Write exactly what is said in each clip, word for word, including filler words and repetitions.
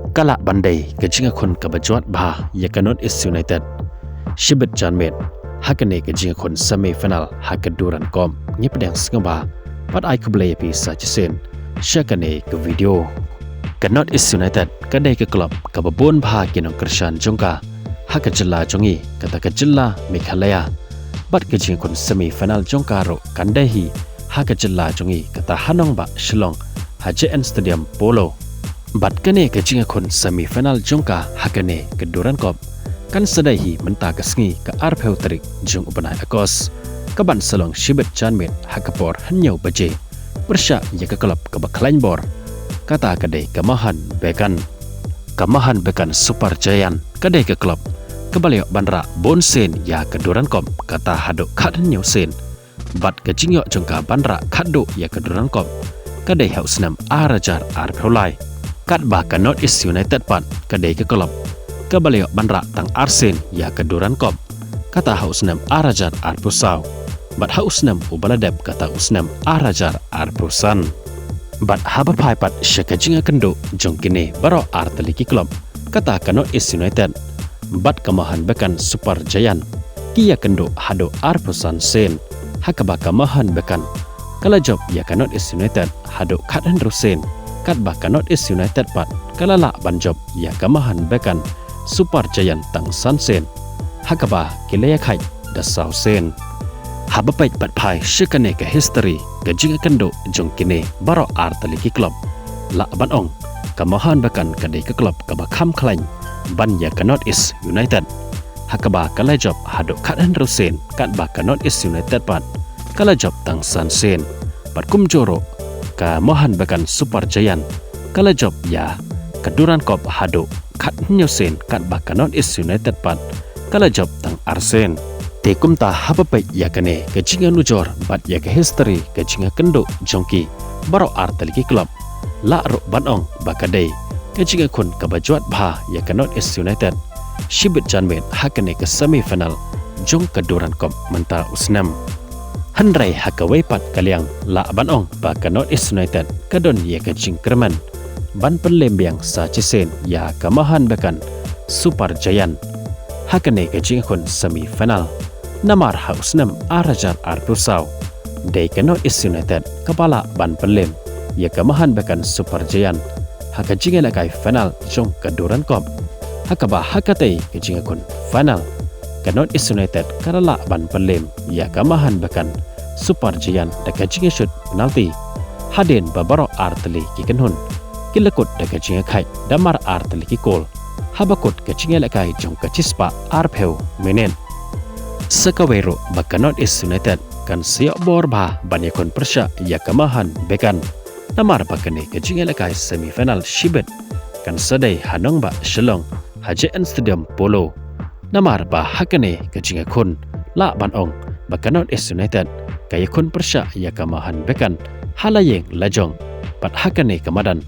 Ka lah ban dei ka jingïakhun kaba jwat bha ïa ka North East United. Shibit janmiet ha kane ka jingïakhun semi final ha ka Durand Cup, ngi pdiang sngewbha bad ai khublei ïa phi sa shisien sha kane ka video. Ka North East United ka dei ka club kaba bun bha ki nongkyrshan jong ka ha ka jylla jong ngi, kata ka jylla Meghalaya. Bad ka jingïakhun semi final jong ka ruh kan dei hi ha ka jylla jong ngi, kata ha nongbah Shillong, ha J N Stadium Polo. Bad kane ka jingïakhun semi final jong ka ha kane ka Durand Cup kan sa dei hi mynta ka sngi, ka arphew tarik jong u bnai August, kaban sa long shibit janmiet ha ka por hynñiew baje, pyrshah ïa ka club kaba khlaiñ bor, kata ka dei ka Mohun Bagan. Ka Mohun Bagan Super Giant ka dei ka club kaba la ïoh ban rah bun sien ïa ka Durand Cup, kata haduh khathynñiew sien. Bad ka jingïoh jong ka ban rah khatduh ïa ka Durand Cup ka dei ha u snem ar hajar arphew lai. Katba ka North East United pat ka dei ka club kaba la ïoh ban rah tang ar sien ïa ka Durand Cup, kata ha u snem ar hajar arphew saw, bad ha u snem uba la dep, kata u snem ar hajar arphew san. Bad haba phai pat sha ka jingïakynduh jong kine baroh ar tylli ki club, kata ka North East United bad ka Mohun Bagan Super Giant, ki ïakynduh haduh arphew san sien, ha kaba ka Mohun Bagan ka la jop ïa ka North East United haduh khathynriew sien, katba ka North East United pat ka la lah ban jop ïa ka Mohun Bagan Super Giant tang san sien, ha kaba ki la ïakhaid da saw sien. Haba peit bad phai sha kane ka history ka jingïakynduh jong kine baroh ar tylli ki club, lah ban ong ka Mohun Bagan ka dei ka club kaba kham khlaiñ ban ïa ka North East United, ha kaba ka la jop haduh khathynriew sien, katba ka North East United pat ka la jop tang san sien. Bad kumjuh ruh ka Mohun Bagan Super Giant ka la jop ïa ka Durand Cup haduh khathynñiew sien, katba ka North East United pat ka la jop tang ar sien. Te kumta haba peit ïa kane ka jingïanujor bad ïa ka history ka jingïakynduh jong ki baroh ar tylli ki club, lah ruh ban ong ba ka dei ka jingïakhun kaba jwat bha ïa ka North East United shibit janmiet ha kane ka semi final jong ka Durand Cup mynta u snem. Hynrei ha kawei pat ka liang, lah ban ong ba ka North East United ka don ïa ka jingkyrmen ban pynlem biang sa shisien ïa ka Mohun Bagan Super Giant ha kane ka jingïakhun semi final. Namar ha u snem ar hajar arphew saw, dei ka North East United kaba lah ban pynlem ïa ka Mohun Bagan Super Giant ha ka jingïalehkai final jong ka Durand Cup, ha kaba ha katei ka jingïakhun final ka North East United ka la lah ban pynlem ïa ka Mohun Bagan Super Giant da ka jingïashut penalty, hadien ba baroh ar tylli ki kynhun ki la kut da ka jingïakhaid da mar ar tylli ki kol, haba kut ka jingïalehkai jong ka chispah arphew minit. Sa kawei ruh ba ka North East United kan sa ïoh bor bha ban ïakhun pyrshah ïa ka Mohun Bagan, namar ba kane ka jingïalehkai semi final shibit kan sa dei ha nongbah Shillong, ha J N Stadium Polo. Namar ba ha kane ka jingïakhun, lah ban ong ba ka North East United ka ïakhun pyrshah ïa ka Mohun Bagan ha la ïing la jong, bad ha kane ka madan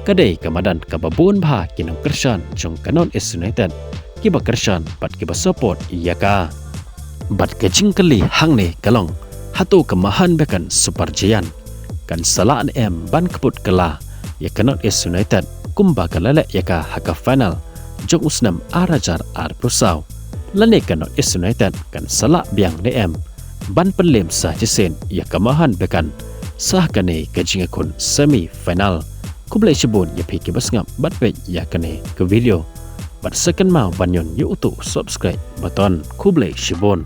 ka dei ka madan kaba bun bha ki nongkyrshan jong ka North East United kiba kyrshan bad kiba support ïa ka. Bad ka jingkylli hangne ka long, hato ka Mohun Bagan Super Giant kan sa lah ne em ban kyput kylla ïa ka North East United kumba ka la leh ïa ka ha ka final jong u snem ar hajar arphew saw, lane ka North East United kan sa lah biang ne em ban pynlem sa shisien ïa ka Mohun Bagan sa ha kane ka jingïakhun semi final? Khublei shibun ïa phi kiba sngap bad peit ïa kane ka video. Bad sa kynmaw ban ñion ïa uto u subscribe button. Khublei shibun.